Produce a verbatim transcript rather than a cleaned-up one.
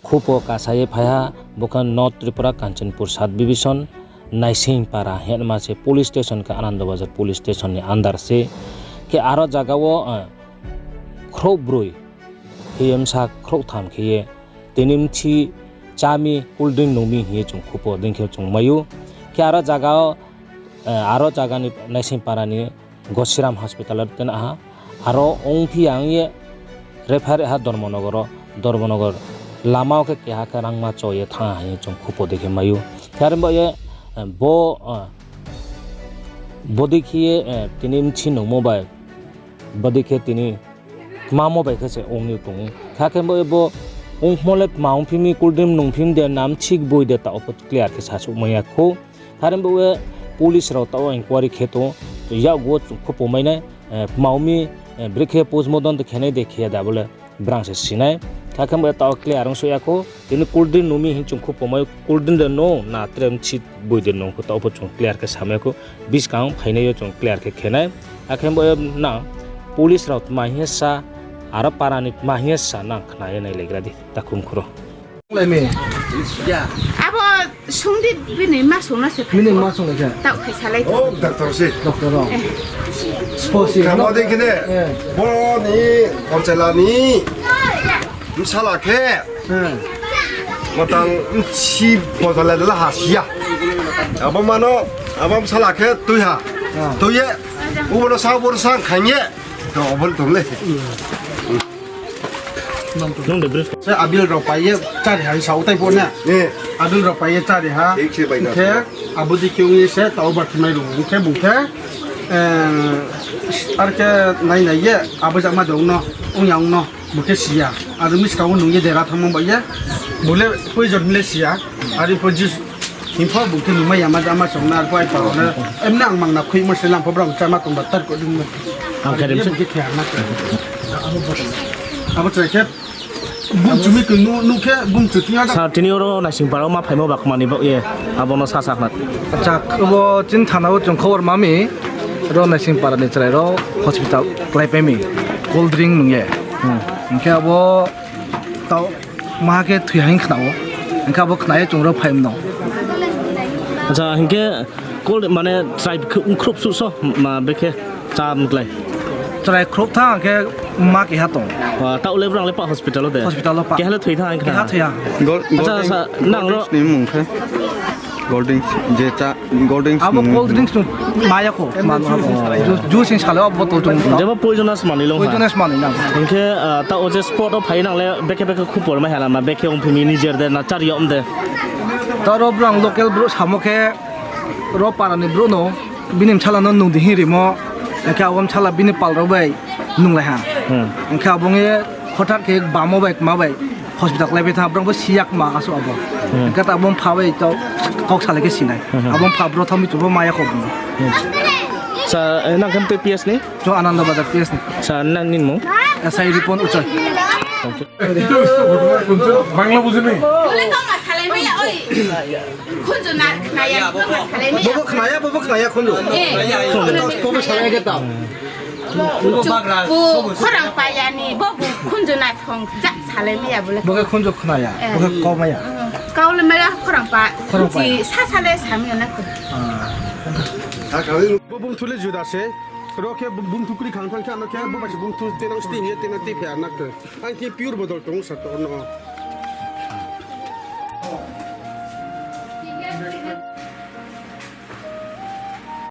Khupo kasa ye phai ha, bo khe North Tripura Kanchanpur Sub Division, Naisingpara hingma se police station khe Anandabazar police station ni under se. Khe aro jaga wo, eh, khrouhbroi khe ye bsa khrouhtham khe ye tini mthi chá mi, cold drink nung mi hing ye chung khupo dei khe chung mai ou. Khe aro jaga wo, eh, aro jaga ni Naisingpara ni Gosiram hospital wo tena ha. Aro ongphi ya ong ye refer ha Dharmanagar wo, Dharmanagar lama wo khe keha khe rangma cho ye thanng ha hing ye chung khupo dei khe mai ou. Khe are bo ye, eh, bo, eh, bo dei khe ye, eh, tini mthi nungmo bai, bo dei khe tini tmamo bai khe se ong ye tong ou. Kha khe bo ye bo ongmo le tma ongphi mi, cold drink nungphi mi de, na mthi boi de, taoh pho clear khe sasuhmai ya khou. Are bo ye police rao taoh wo inquiry khe tong ou, yakgu wo chung khupo mai nai, eh, tma ong mi, eh, brekhe postmortem de khe nai de khe ya de abo le brang se si nai. Kha khe bo ye taoh clear ongsuh ya khou, tini cold drink nung mi hing chung khupo mai, cold drink de nung, na tre mthi boi de nung khou, taoh pho chung clear khe samai ya khou, buskang phainai yo chung clear khe khe nai. Akhe bo ye nang police rao tma hing ye sa, aro para ni tma hing ye sa nang khna ye nailaigra di, takhum khuro. Abo sung di, bini ma sung no se phai. Bini ma sung le khe? Taoh phai salai. O, doctor se. Doctor rao. Kamo dei khe ne, bo ni Porchela ni bsala khe matang mthi Porchela de la ha si ya. Abo mano, abo bsala khe tui ha. Tui ye, ubo no sa, ubo no sa khaing ye, to abo tong le. Se abil rao pai ye chári ha, sa utai pho na. Abil rao pai ye chári ha. Khe abo dei khe ong ye se taoh bar thimai rung khe bung khe, eh, ar khe nai nai ye abo jama de ong no, ong ya ong no, bung khe si ya. Aro miskang wo nung ye dera thanngmo bai ye, bung le poison le si ya. Are pho jus hing pho bung khe nungmai ya ma jama song na, ar pho ai pao na. Emne ang mang na khuimo se lam pho brang cháma tong ba tar ko ding mo. Ang khe rim se. Bung khe khe na. Abo chrai khe bung chumi khe nu, nu khe bung chu tini ada. Sa tini oro Naisingpara wo ma phaimo ba kmani baoh ye, abo no sa sa khna. Acha, abo chini thana wo chung khobor ma mi, ro Naisingpara ni chrai rao hospital kláipai mi, cold drink nung ye. Hing khe abo taoh maha khe thoi ha hing khna ou. Hing khe abo khna ye chung ro phai mno. Acha, hing khe cold, mane chrai khe ongkhruh suh so, ma brekhe chá mklái. Chrai khruh tha hing khe ma keha tong. Taoh le brang le pa hospital wo de? Hospital wo pa. Keha le thoi tha hing khe? Keha thoi ha. Acha, nang ro ni mung khe? Cold drinks, je chá, cold drinks. Abo cold drinks no ma ya khou. Juice hing sa le abo bottle chung. Jebo poisonous manoi lo ha. Poisonous manoi nang. Hing khe, taoh wo je spot wo phai nang le bekhe bekhe khupor mai ha lama, bekhe ongphi mi nijer de na chári yag de. Taoh ro brang local brouh samo khe, ro para ni brouh no, bini bsala no nung di hing rimo, hing khe abo bsala bini pal rao bai nunglai ha. Hing khe abo ong ye hothat khe bamo bai kma bai hospital kláipai tha, brang pho si ya kma asuh abo. Hing khe abo mpha bai taoh kau salai khe si nai. Abo mpha bro thanng mi chung pho ma ya khou bung no. Nang khe mtui P S ni? Chung Ananda Bazar P S ni. Nang ni mung? S I Ripon Uchoi. Bangla bujini? Khunju nar khnaya, bo ma salai mi ya. Bobo khnaya, bobo khnaya khunju. Bobo salai khe ta. Bo khorang paya ni, bo khunju na thong ja salai mi ya bo le. Bo khe khunju khnaya, bo khe kau maya. Kau le maya khorang pa. Khorang pa. Sa sa le sa mi ya na kho. Bo bung thu le juda se. Ro khe bung thu kri khang thang khe ano khe bo bai se bung thu tenang sting ye tenang ti phe anak khe. Ang khe pure bodol tong sa to no.